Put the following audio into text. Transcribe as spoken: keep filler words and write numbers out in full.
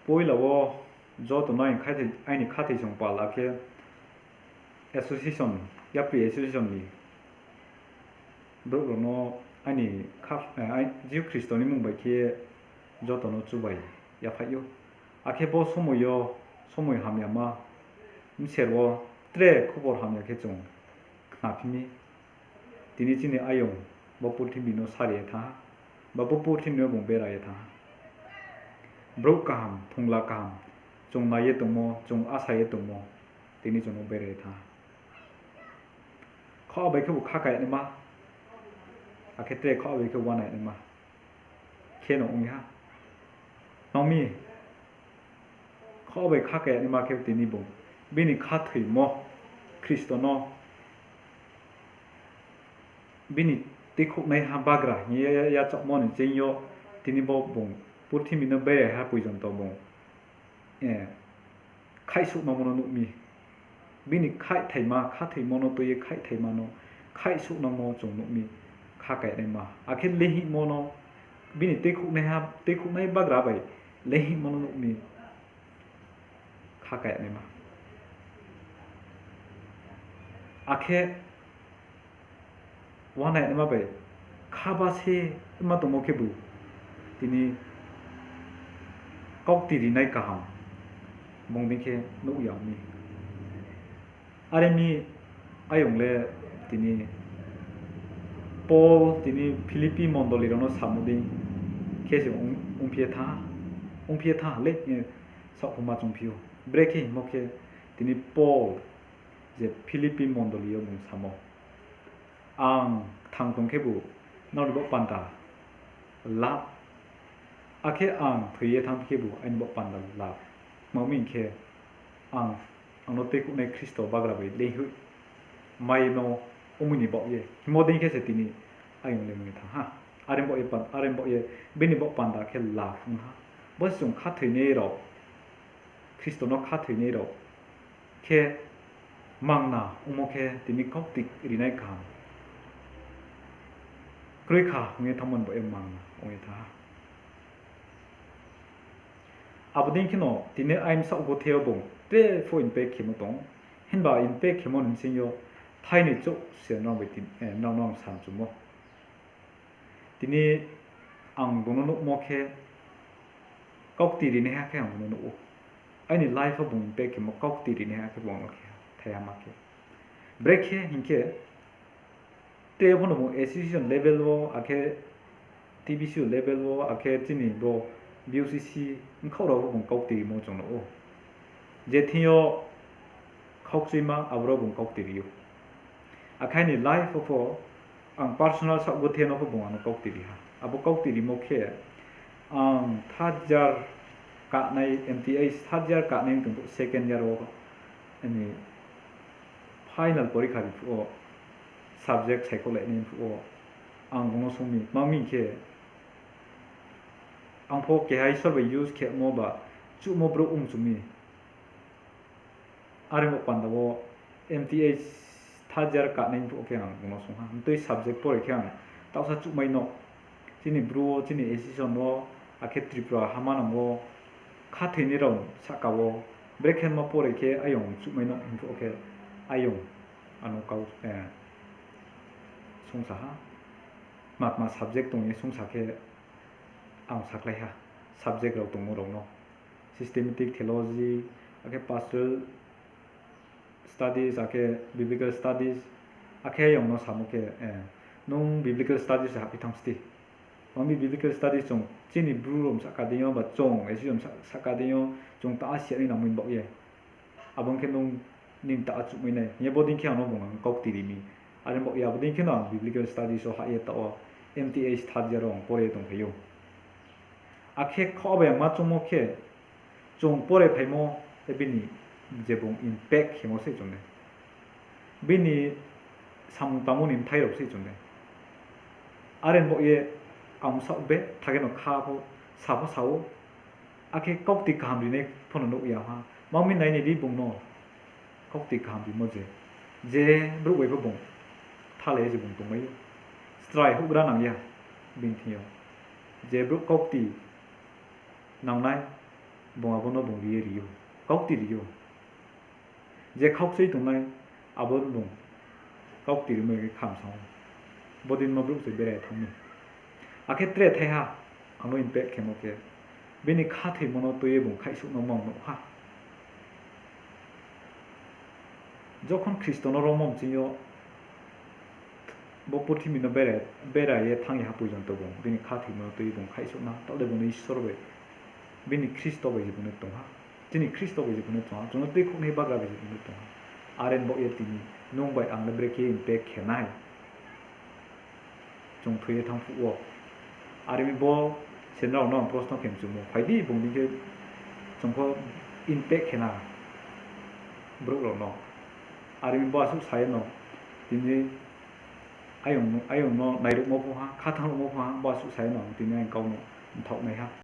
Poila wo joto no aini khathoi, aini khathoi song pal akhe association, yapri association ni brouh rao no aini kha-, eh, ai-, Jisu Khristo ni mmung bai khe joto no chubai yaphaih ou. Akhe bo somoi yo, somoi hamyama, bser wo tre khobor hamya khe chung khnaphi mi. Tini chini ayong bo purthimbi no sari ye thanng ha, ba bo purthimbi no bung bera ye thanng ha. Brouh kaham, thongla kaham, chung nai ye tongmo, chung asa ye tongmo, tini chung no bera ye thanng ha. Khaoh bai khebu kha kaya naima, akhe tre khaoh bai khe uanai naima khe no ong ha. Nang mi, khaoh bai kha kaya naima khe tini bung bini khathoimo Khristo no bini tuikhouhnaiha bagra hing ye yachaohmo ni ching yo tini bo bung purthimbi no bera ha poijonto bung, eh, khaihsouh nangmo no nuh mi. Bini khaihthaima, khathoimo no tui ye khaihthaima no khaihsouh nangmo chung nuh mi, kha kaya naima. Akhe leinghoihmo no, bini tuikhouhnaiha, tuikhouhnai bagra bai leinghoihmo no nuh mi, kha kaya naima. Akhe uanai naima bai khaba se ma tongmo khebu tini kaukti rinai kaham bung dei khe nuh ya mi. Are mi ayong le tini Paul tini Philippi mondoli rao no samo dei khe se ong-, ongphi ye tha, ongphi ye tha le, eh, saohphuma chungphi ou. Brekhe hingmo khe tini Paul je Philippi mondoli yo bung samo, ang kthang tong khebu nrao ni baoh panda lab, akhe ang thoi ye thanng khebu aini baoh panda lab. Tma hing khe, ang, ang no tuikhouhnai Khristo bagra bai leinghoih mai no ongmo ni baoh ye hingmo dei khe se tini ayong le ong ye thanng ha. Are baoh ye pan-, are baoh ye bini baoh panda khe lab ong ha. Bo se chung khathoinai rao, Khristo no khathoinai rao khe mangna ongmo khe tini kaukti rinai kaham kroi kha ong ye thanngmo ni baoh ye mangna ong ye thanng ha. Abo dei kheno tini aini bsaoh gothe yo bung tre pho impact khemo tong, himba impact khemo ni bsing yo thainoi chouh se nrao bai tin-, eh, nrao no ang samchumo. Tini ang bung no nuhmo khe kaukti rinaiha khe ang bung no nuh ou. Aini life wo bung impact khemo kaukti rinaiha khe bung no khe thaiha ma khe. Brekhe hing khe, tre pho no bung association level wo, akhe T B C level wo, akhe chini bo B U C C bkhaoh rao pho bung kaukti rimo chung nuh ou. Je thing yo khaukchuima, aboro bung kaukti ri ou. Akhe aini life wo pho ang personal saoh gothe no pho bung ano kaukti ri ha. Abo kaukti rimo khe, ang third year kanai, M T H third year kanai tong phuh second year wo, ani final porikha ri phuh wo, subject saikholai nai phuh wo, ang bung no sung mi, tma hing khe, ang pho keha Isor bai use khemo ba, chuhmo brouh ong chu mi. Are bo panda wo M T H third year kanai phuh khe ang bung no sung ha, mtui subject pore khe ang taohsa chuhmai no, chini Bru wo, chini association wo, akhe Tripura ha manang wo, khathoinai rao sahka wo, brekhe ma pore khe ayong chuhmai no hing phuh khe ayong ano kau, eh, sungsa ha. Tma tma subject tong ye sungsa khe ang sakhlai ha, subject rao tongmo rao no. Systematic theology, akhe pastoral studies, akhe biblical studies, akhe ayong no samo khe, eh, nung biblical studies hahphi thanng sdi. Mami biblical studies chung chini Bru rao sahka dei yo, ba chung S C rao sahka dei yo, chung ta a siya ni nangmai baoh ye. Abo ong khe nung nini ta a chuhmai nai. Hing ye bo dei khe ang no bung ang kaukti ri mi. Are baoh ye abo dei khe no ang biblical studies wo hah ye taoh wo M T H third year wo ang pore ye tongphai ou. Akhe khaoh bai ang ma chungmo khe, chung pore phaimo, bini je bung impact khemo se chung le. Bini samung tangmo ni bthai rao se chung le. Are baoh ye ang bsaoh be thage no kha pho, sa pho sa ou, akhe kaukti kaham rinai pho no nuh ya ha. Mami nai nai di bung no kaukti kaham rimo je. Je brouh bai pho bung kthalai ye je bung tongmai ou. Chrai houhgra nang ya bini thing yo. Je brouh kaukti nangnai, Bung abo no bung ri ye ri ou, kaukti ri ou. Je khaukchoi tongnai, abo no bung kaukti rimai khe khamsao. Bodei no brouh se bera ye thanng mi. Akhe tre thaiha, ang no impact khemo khe, bini khathoimo no tui ye bung khaihsouh no mang nuh ha. Jokhon Khristo no rommo mching yo, bo purthimbi no bera, bera ye thanng ya ha porjonto bung bini khathoimo no tui ye bung khaihsouh na, taoh le bung no Isor bai, bini Khristo bai se bung no tong ha. Chini Khristo bai se bung no tong ha, chung no tuikhouhnai bagra bai se bung no tong ha. Are ni baoh ye tini nung bai ang le brekhe impact khe nai. Chung thoi ye thanng phuh wo. Are mi bo se nrao no ang prosno khe mchumo, phai di bung dei khe chung pho impact khe na brouh rao no. Are mi bo asuh sa ye no, tini ayong, ayong no nairuhmo pho ha, khathang ruhmo pho ha, bo asuh sa ye no ang tini ang kau no mthaoh nai ha.